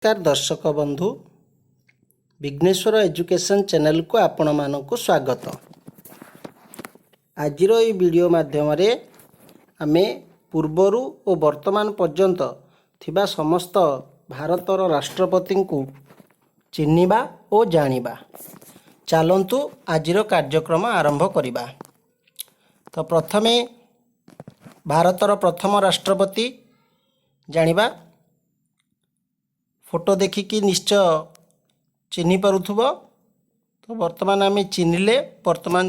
ନମସ୍କାର ଦର୍ଶକ ବନ୍ଧୁ, ବିଘ୍ନେଶ୍ୱର ଏଜୁକେସନ୍ ଚ୍ୟାନେଲକୁ ଆପଣମାନଙ୍କୁ ସ୍ୱାଗତ। ଆଜିର ଏହି ଭିଡ଼ିଓ ମାଧ୍ୟମରେ ଆମେ ପୂର୍ବରୁ ଓ ବର୍ତ୍ତମାନ ପର୍ଯ୍ୟନ୍ତ ଥିବା ସମସ୍ତ ଭାରତର ରାଷ୍ଟ୍ରପତିଙ୍କୁ ଚିହ୍ନିବା ଓ ଜାଣିବା। ଚାଲନ୍ତୁ, ଆଜିର କାର୍ଯ୍ୟକ୍ରମ ଆରମ୍ଭ କରିବା। ତ ପ୍ରଥମେ ଭାରତର ପ୍ରଥମ ରାଷ୍ଟ୍ରପତି ଜାଣିବା। ଫଟୋ ଦେଖିକି ନିଶ୍ଚୟ ଚିହ୍ନି ପାରୁଥିବ। ତ ବର୍ତ୍ତମାନ ଆମେ ଚିହ୍ନିଲେ, ବର୍ତ୍ତମାନ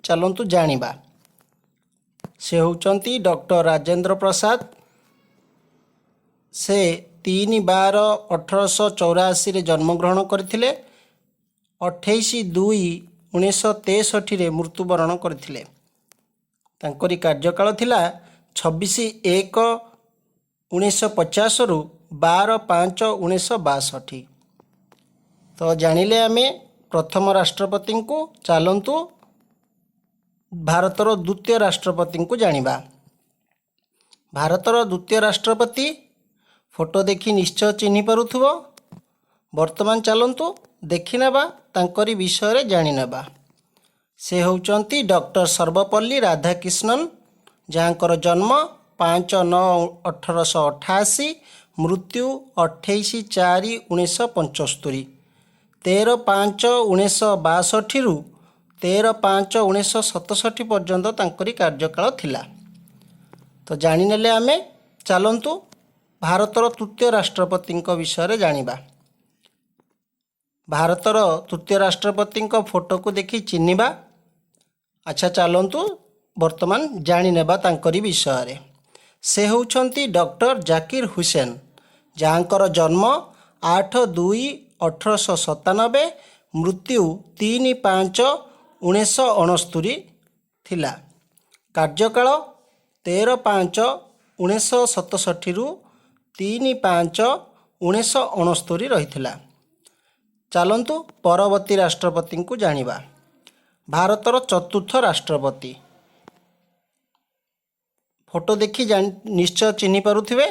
ଚାଲନ୍ତୁ ଜାଣିବା। ସେ ହେଉଛନ୍ତି ଡକ୍ଟର ରାଜେନ୍ଦ୍ର ପ୍ରସାଦ। ସେ 3-12-1884ରେ ଜନ୍ମଗ୍ରହଣ କରିଥିଲେ, 28-2-1963ରେ ମୃତ୍ୟୁବରଣ କରିଥିଲେ। ତାଙ୍କରି କାର୍ଯ୍ୟକାଳ ଥିଲା 26-1-1950ରୁ 12-5-1962। ତ ଜାଣିଲେ ଆମେ ପ୍ରଥମ ରାଷ୍ଟ୍ରପତିଙ୍କୁ। ଚାଲନ୍ତୁ, ଭାରତର ଦ୍ୱିତୀୟ ରାଷ୍ଟ୍ରପତିଙ୍କୁ ଜାଣିବା। ଭାରତର ଦ୍ୱିତୀୟ ରାଷ୍ଟ୍ରପତି ଫଟୋ ଦେଖି ନିଶ୍ଚୟ ଚିହ୍ନି ପାରୁଥିବ। ବର୍ତ୍ତମାନ ଚାଲନ୍ତୁ ଦେଖିନେବା, ତାଙ୍କରି ବିଷୟରେ ଜାଣିନେବା। ସେ ହେଉଛନ୍ତି ଡକ୍ଟର ସର୍ବପଲ୍ଲୀ ରାଧାକ୍ରିଷ୍ଣନ, ଯାହାଙ୍କର ଜନ୍ମ 5-9-1888, ମୃତ୍ୟୁ 28-4-1975। 13-5-1962ରୁ 13-5-1967 ପର୍ଯ୍ୟନ୍ତ ତାଙ୍କରି କାର୍ଯ୍ୟକାଳ ଥିଲା। ତ ଜାଣିନେଲେ ଆମେ। ଚାଲନ୍ତୁ, ଭାରତର ତୃତୀୟ ରାଷ୍ଟ୍ରପତିଙ୍କ ବିଷୟରେ ଜାଣିବା। ଭାରତର ତୃତୀୟ ରାଷ୍ଟ୍ରପତିଙ୍କ ଫଟୋକୁ ଦେଖି ଚିହ୍ନିବା। ଆଚ୍ଛା, ଚାଲନ୍ତୁ ବର୍ତ୍ତମାନ ଜାଣିନେବା ତାଙ୍କରି ବିଷୟରେ। ସେ ହେଉଛନ୍ତି ଡକ୍ଟର ଜାକିର ହୁସେନ, ଯାହାଙ୍କର ଜନ୍ମ 8-2-1897, ମୃତ୍ୟୁ 3-5-1969 ଥିଲା। କାର୍ଯ୍ୟକାଳ 13-5-1967ରୁ 3-5-1969 ରହିଥିଲା। ଚାଲନ୍ତୁ, ପରବର୍ତ୍ତୀ ରାଷ୍ଟ୍ରପତିଙ୍କୁ ଜାଣିବା। ଭାରତର ଚତୁର୍ଥ ରାଷ୍ଟ୍ରପତି ଫଟୋ ଦେଖି ଜାଣି ନିଶ୍ଚୟ ଚିହ୍ନି ପାରୁଥିବେ।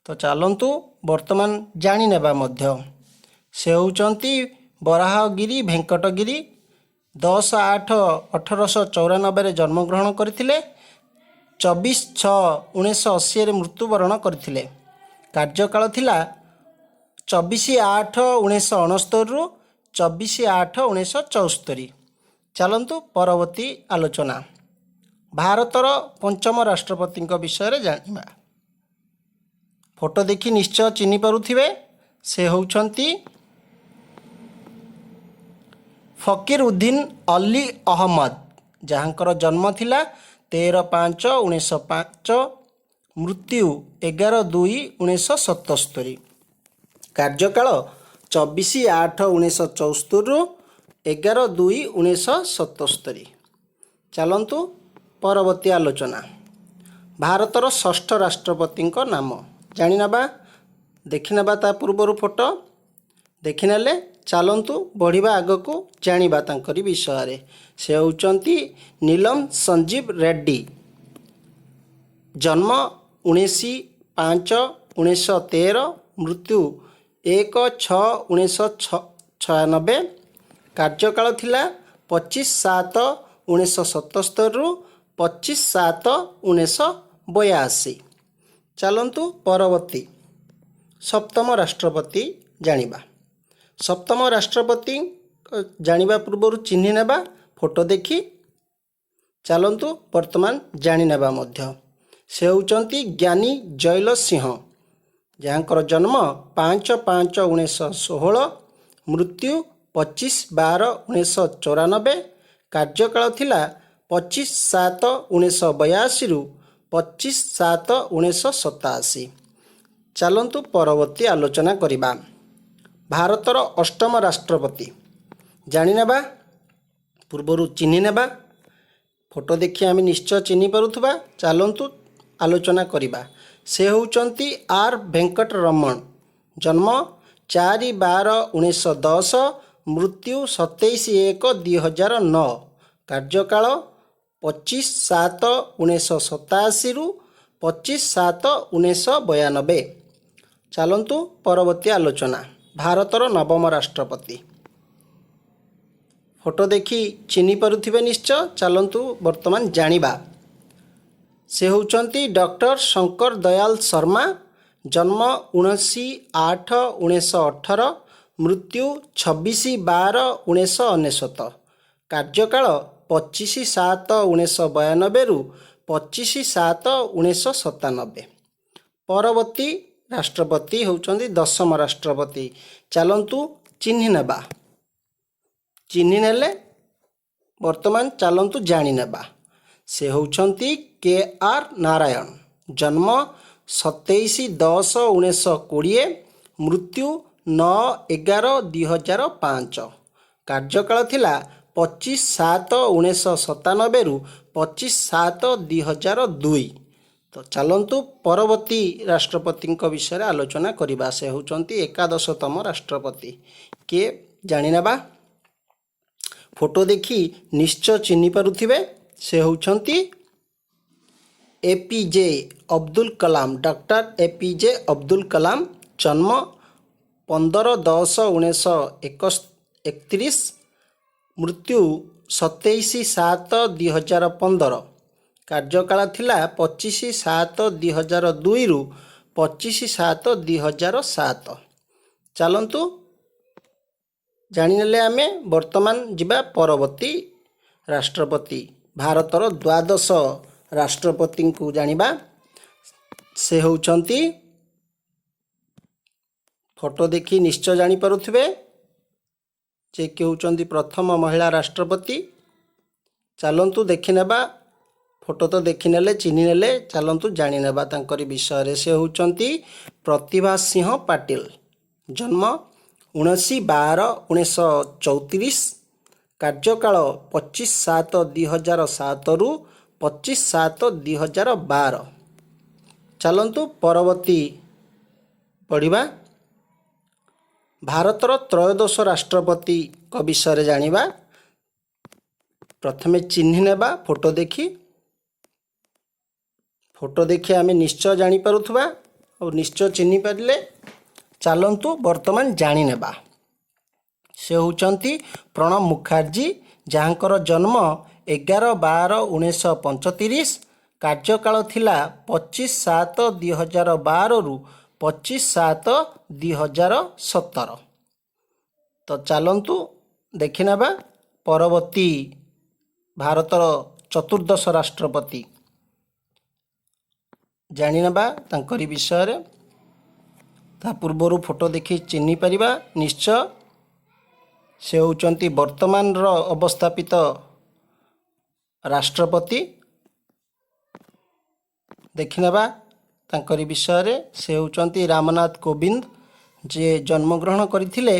ତ ଚାଲନ୍ତୁ, ବର୍ତ୍ତମାନ ଜାଣିନେବା ମଧ୍ୟ। ସେ ହେଉଛନ୍ତି ବରାହଗିରି ଭେଙ୍କଟଗିରି। 10-8-1894ରେ ଜନ୍ମଗ୍ରହଣ କରିଥିଲେ, 24-6-1980ରେ ମୃତ୍ୟୁବରଣ କରିଥିଲେ। କାର୍ଯ୍ୟକାଳ ଥିଲା 24-8-1969ରୁ 24-8-1974। ଚାଲନ୍ତୁ, ପରବର୍ତ୍ତୀ ଆଲୋଚନା, ଭାରତର ପଞ୍ଚମ ରାଷ୍ଟ୍ରପତିଙ୍କ ବିଷୟରେ ଜାଣିବା। ଫଟୋ ଦେଖି ନିଶ୍ଚୟ ଚିହ୍ନି ପାରୁଥିବେ। ସେ ହେଉଛନ୍ତି ଫକୀର ଉଦ୍ଦିନ ଅଲି ଅହମ୍ମଦ, ଯାହାଙ୍କର ଜନ୍ମ ଥିଲା 13-5-1905, ମୃତ୍ୟୁ 11-2-1977। କାର୍ଯ୍ୟକାଳ 24-8-1974ରୁ 11-2-1977। ଚାଲନ୍ତୁ, ପରବର୍ତ୍ତୀ ଆଲୋଚନା, ଭାରତର ଷଷ୍ଠ ରାଷ୍ଟ୍ରପତିଙ୍କ ନାମ ଜାଣିନେବା, ଦେଖିନେବା। ତା ପୂର୍ବରୁ ଫଟୋ ଦେଖିନେଲେ। ଚାଲନ୍ତୁ ବଢ଼ିବା ଆଗକୁ, ଜାଣିବା ତାଙ୍କରି ବିଷୟରେ। ସେ ହେଉଛନ୍ତି ନୀଲମ ସଞ୍ଜୀବ ରେଡ୍ଡି। ଜନ୍ମ 19-5-1913, ମୃତ୍ୟୁ 1-6-1996। କାର୍ଯ୍ୟକାଳ ଥିଲା 25-7-1977ରୁ 25-7-1982। ଚାଲନ୍ତୁ, ପରବର୍ତ୍ତୀ ସପ୍ତମ ରାଷ୍ଟ୍ରପତି ଜାଣିବା। ସପ୍ତମ ରାଷ୍ଟ୍ରପତି ଜାଣିବା ପୂର୍ବରୁ ଚିହ୍ନି ନେବା ଫଟୋ ଦେଖି। ଚାଲନ୍ତୁ, ବର୍ତ୍ତମାନ ଜାଣିନେବା ମଧ୍ୟ। ସେ ହେଉଛନ୍ତି ଜ୍ଞାନୀ ଜୈଲ ସିଂହ, ଯାହାଙ୍କର ଜନ୍ମ 5-5-1916, ମୃତ୍ୟୁ 25-12-1994। କାର୍ଯ୍ୟକାଳ ଥିଲା 25-7-1982ରୁ 25-7-1987। ଚାଲନ୍ତୁ, ପରବର୍ତ୍ତୀ ଆଲୋଚନା କରିବା। ଭାରତର ଅଷ୍ଟମ ରାଷ୍ଟ୍ରପତି ଜାଣିନେବା ପୂର୍ବରୁ ଚିହ୍ନି ନେବା। ଫଟୋ ଦେଖି ଆମେ ନିଶ୍ଚୟ ଚିହ୍ନି ପାରୁଥିବା। ଚାଲନ୍ତୁ ଆଲୋଚନା କରିବା। ସେ ହେଉଛନ୍ତି ଆର୍ ଭେଙ୍କଟ ରମଣ। ଜନ୍ମ 4-12-1910, ମୃତ୍ୟୁ 27-1-2009। କାର୍ଯ୍ୟକାଳ 25-7-1987ରୁ 25-7-1992। ଚାଲନ୍ତୁ ପରବର୍ତ୍ତୀ ଆଲୋଚନା। ଭାରତର ନବମ ରାଷ୍ଟ୍ରପତି, ଫଟୋ ଦେଖି ଚିହ୍ନି ପାରୁଥିବେ ନିଶ୍ଚୟ। ଚାଲନ୍ତୁ ବର୍ତ୍ତମାନ ଜାଣିବା। ସେ ହେଉଛନ୍ତି ଡକ୍ଟର ଶଙ୍କର ଦୟାଲ ଶର୍ମା। ଜନ୍ମ 19/8/1918, ମୃତ୍ୟୁ 26/12/1999, କାର୍ଯ୍ୟକାଳ 25/7/1992ରୁ 25/7/1997। ପରବର୍ତ୍ତୀ ରାଷ୍ଟ୍ରପତି ହେଉଛନ୍ତି ଦଶମ ରାଷ୍ଟ୍ରପତି। ଚାଲନ୍ତୁ ଚିହ୍ନି ନେବା। ଚିହ୍ନି ନେଲେ, ବର୍ତ୍ତମାନ ଚାଲନ୍ତୁ ଜାଣିନେବା। ସେ ହେଉଛନ୍ତି କେ ଆର୍ ନାରାୟଣ। ଜନ୍ମ 27/10/1920, ମୃତ୍ୟୁ 9/11/2005, କାର୍ଯ୍ୟକାଳ ଥିଲା 25/7/1997ରୁ 25/7/2002। ତ ଚାଲନ୍ତୁ ପରବର୍ତ୍ତୀ ରାଷ୍ଟ୍ରପତିଙ୍କ ବିଷୟରେ ଆଲୋଚନା କରିବା। ସେ ହେଉଛନ୍ତି ଏକାଦଶତମ ରାଷ୍ଟ୍ରପତି। କିଏ ଜାଣିନେବା। ଫଟୋ ଦେଖି ନିଶ୍ଚୟ ଚିହ୍ନି ପାରୁଥିବେ। ସେ ହେଉଛନ୍ତି APJ Abdul Kalam, doctor APJ Abdul Kalam. ଜନ୍ମ 15/10/1931, ମୃତ୍ୟୁ 27/7/2015, କାର୍ଯ୍ୟକାଳ ଥିଲା 25/7/2002ରୁ 25/7/2007। ଚାଲନ୍ତୁ ଜାଣିନେଲେ ଆମେ, ବର୍ତ୍ତମାନ ଯିବା ପରବର୍ତ୍ତୀ ରାଷ୍ଟ୍ରପତି। ଭାରତର ଦ୍ୱାଦଶ ରାଷ୍ଟ୍ରପତିଙ୍କୁ ଜାଣିବା। ସେ ହେଉଛନ୍ତି, ଫଟୋ ଦେଖି ନିଶ୍ଚୟ ଜାଣିପାରୁଥିବେ ଯେ କି ହେଉଛନ୍ତି ପ୍ରଥମ ମହିଳା ରାଷ୍ଟ୍ରପତି। ଚାଲନ୍ତୁ ଦେଖିନେବା। ଫଟୋ ତ ଦେଖିନେଲେ, ଚିହ୍ନିନେଲେ, ଚାଲନ୍ତୁ ଜାଣିନେବା ତାଙ୍କରି ବିଷୟରେ। ସେ ହେଉଛନ୍ତି ପ୍ରତିଭା ସିଂହ ପାଟିଲ। ଜନ୍ମ 19/12/1934, କାର୍ଯ୍ୟକାଳ 25/7/2007ରୁ 25/7/2012। ଚାଲନ୍ତୁ ପରବର୍ତ୍ତୀ ପଢ଼ିବା। ଭାରତର ତ୍ରୟୋଦଶ ରାଷ୍ଟ୍ରପତିଙ୍କ ବିଷୟରେ ଜାଣିବା। ପ୍ରଥମେ ଚିହ୍ନି ନେବା ଫଟୋ ଦେଖି। ଫଟୋ ଦେଖି ଆମେ ନିଶ୍ଚୟ ଜାଣିପାରୁଥିବା ଆଉ ନିଶ୍ଚୟ ଚିହ୍ନି ପାରିଲେ। ଚାଲନ୍ତୁ ବର୍ତ୍ତମାନ ଜାଣିନେବା। ସେ ହେଉଛନ୍ତି ପ୍ରଣବ ମୁଖାର୍ଜୀ, ଯାହାଙ୍କର ଜନ୍ମ 11/12/1935, କାର୍ଯ୍ୟକାଳ ଥିଲା 25/7/2012ରୁ 25/7/2017। ତ ଚାଲନ୍ତୁ ଦେଖିନେବା। ପରବର୍ତ୍ତୀ ଭାରତର ଚତୁର୍ଦ୍ଦଶ ରାଷ୍ଟ୍ରପତି ଜାଣିନେବା ତାଙ୍କରି ବିଷୟରେ। ତା ପୂର୍ବରୁ ଫଟୋ ଦେଖି ଚିହ୍ନି ପାରିବା ନିଶ୍ଚୟ। ସେ ହେଉଛନ୍ତି ବର୍ତ୍ତମାନର ଅବସ୍ଥାପିତ ରାଷ୍ଟ୍ରପତି। ଦେଖିନେବା ତାଙ୍କରି ବିଷୟରେ। ସେ ହେଉଛନ୍ତି ରାମନାଥ କୋବିନ୍ଦ, ଯିଏ ଜନ୍ମଗ୍ରହଣ କରିଥିଲେ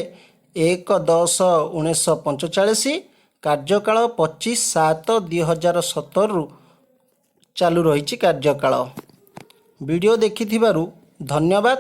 1/10/1945, କାର୍ଯ୍ୟକାଳ 25/7/2017ରୁ ଚାଲୁ ରହିଛି କାର୍ଯ୍ୟକାଳ। ଭିଡ଼ିଓ ଦେଖିଥିବାରୁ ଧନ୍ୟବାଦ।